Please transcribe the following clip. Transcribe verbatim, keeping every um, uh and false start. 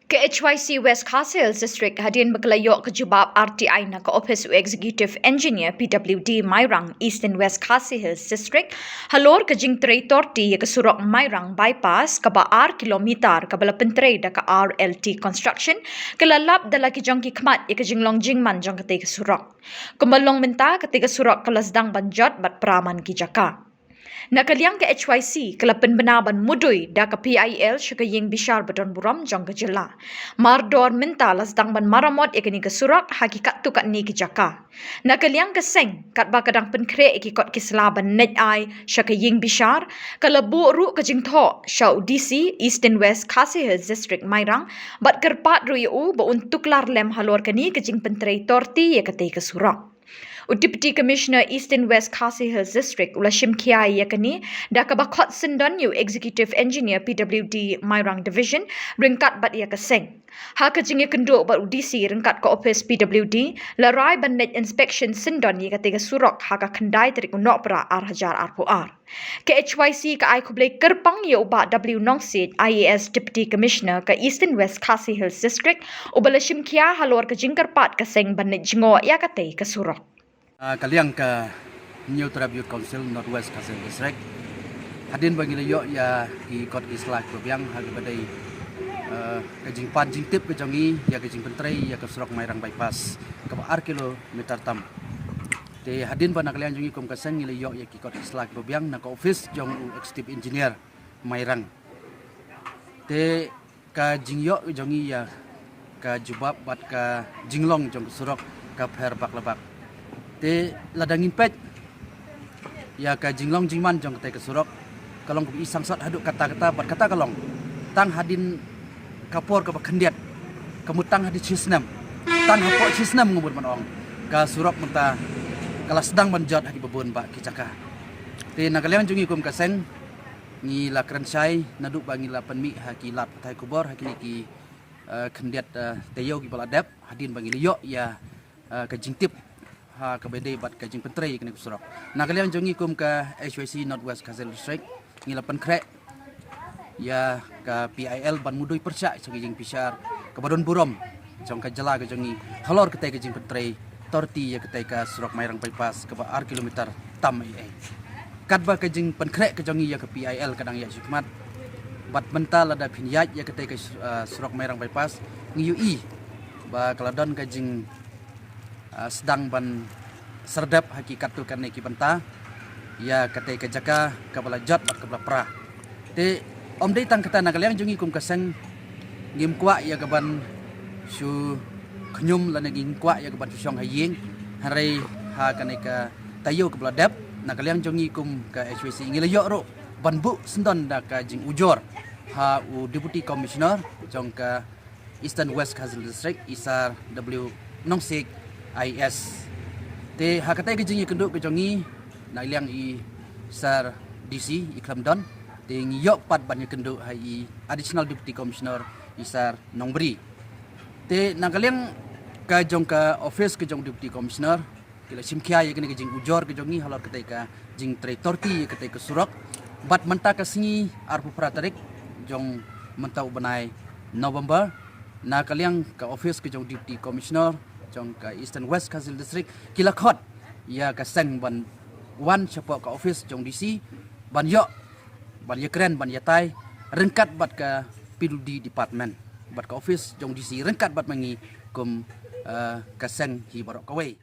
Ka H Y C West Khasi Hills District hadien ba ka la ïoh ka jubab R T I na ka Office u Executive Engineer P W D Mairang, Eastern West Khasi Hills District, halor ka jingtrei torti ïa ka surok Mairang Bypass kaba ar kilometer kaba la pyntrei da ka R L T Construction, ka la lap da la ki jong ki khmat ïa ka jinglong jingman jong katei ka surok. Kumba long mynta, katei ka surok ka la sdang ban jot bad pra man ki jaka. Na ka liang ka H Y C ka la pynbna ban mudui da ka P I L sha ka ïing bishar ba don burom jong ka jylla. Mardor mynta la sdang ban maramot ïa kane ka surok ha ki katto katne ki jaka. Na ka liang ka seng, katba ka dang pynkhreh ïa ki kot ki sla ban neh ai sha ka ïing bishar, ka la buh ruh ka jingthoh sha u D C Eastern West Khasi Hills District Mairang, bad kyrpad ruh ïa u ba un tuklar lem halor kane ka jingpyntrei torti ïa katei ka surok. U Deputy Commissioner Eastern West Khasi Hills District u la shim khia ïa kane da kaba khot syndon ïa u Executive Engineer P W D Mairang Division ryngkat bad ïa ka seng. Ha ka jingïakynduh bad u D C ryngkat ka office P W D, la rai ban leit inspection syndon ïa katei ka surok ha ka khyndai tarik u Nohprah ar hajar arphew ar. Ka H Y C ka ai khublei kyrpang ïa u Bah W Nongsiej, I A S Deputy Commissioner ka Eastern West Khasi Hills District, uba la shim khia halor ka jingkyrpad ka seng ban leit jngoh ïa katei ka surok. Ah, ka liang ka Hynñiewtrep Youth Council North West Khasi Hills District, hadien ba ngi la ïoh ïa ki kot ki sla kiba biang ha kaba dei, ah, ka jingpan jingtip ka jong ngi ïa ka jingpyntrei ïa ka surok Mairang Bypass kaba ar kilometer tam. Te hadien ba na ka liang jong ngi kum ka seng ngi la ïoh ïa ki kot ki sla kiba biang na ka office jong u Executive Engineer Mairang. Te ka jingïoh jong ngi ïa ka jubab bad ka jinglong jong ka surok ka pher bak la bak. Te lada ngin peit ïa ka jinglong jingman jong katei ka surok, ka long kaba i sangsot haduh katta katta bad kata ka long tang hadien ka por kaba khyndiat, ka mut tang hadien shi snem, tang hapoh shi snem nga mut ban ong, ka surok mynta ka la sdang ban jot ha kiba bun bah ki jaka. Te na ka liang jong ngi kum ka seng ngi la kren shai naduh ba ngi la pynmih ha ki lad pathai khubor ha kine ki, eh, khyndiat, eh, taïew kiba la dep hadien ba ngi la ïoh ïa, eh, ka jingtip ha kaba dei bad ka jingpyntrei kane ka surok. Na ka liang jong ngi kum ka H Y C North West Khasi Hills District ngi la pynkhreh ïa ka P I L ban mudui pyrshah sha ka ïing bishar kaba don burom jong ka jylla ka jong ngi halor katei ka jingpyntrei torti ïa katei ka surok Mairang Bypass kaba ar kilometer tam ei ei. Katba ka jingpynkhreh ka jong ngi ïa ka P I L ka dang ïaid shakhmat, bad mynta lada phin ïaid ïa katei ka, ah, surok Mairang Bypass, ngi ïohi ba ka la don ka jing, ah, sdang ban syrdep ha ki katto katne ki bynta ïa katei ka jaka kaba la jot bad kaba la pra. Te ym dei tang kata, na ka liang jong ngi kum ka seng ngim kwah ïa kaban shu khñium lane ngim kwah ïa kaban shu shong ha ïing, hynrei ha kane ka taïew kaba la dep na ka liang jong ngi kum ka H Y C ngi la ïoh ruh ban buh syndon da ka jingujor ha u Deputy Commissioner jong ka Eastern West Khasi Hills District, i Sir W Nongsiej I A S. Te ha katei ka jingïakynduh ka jong ngi na liang i Sir D C i khlem don, te ngi ïoh pat ban ïakynduh ha i Additional Deputy Commissioner i Sir Nongbri. Te na ka liang ka jong ka office ka jong Deputy Commissioner ki la shim khia ïa kane ka jingujor ka jong ngi halor katei ka jingtrei torti ïa katei ka surok. Bad mynta ka sngi arphew phra tarik jong mynta u bnai November, na ka liang ka office ka jong Deputy Commissioner jong ka Eastern West Khasi Hills District ki la khot ïa ka seng ban wan shapoh ka office jong D C ban ïoh, ban ïakren, ban ïatai ryngkat bad ka P W D department bad ka office jong D C ryngkat bad ma ngi kum, eh, ka seng hi baroh kawei.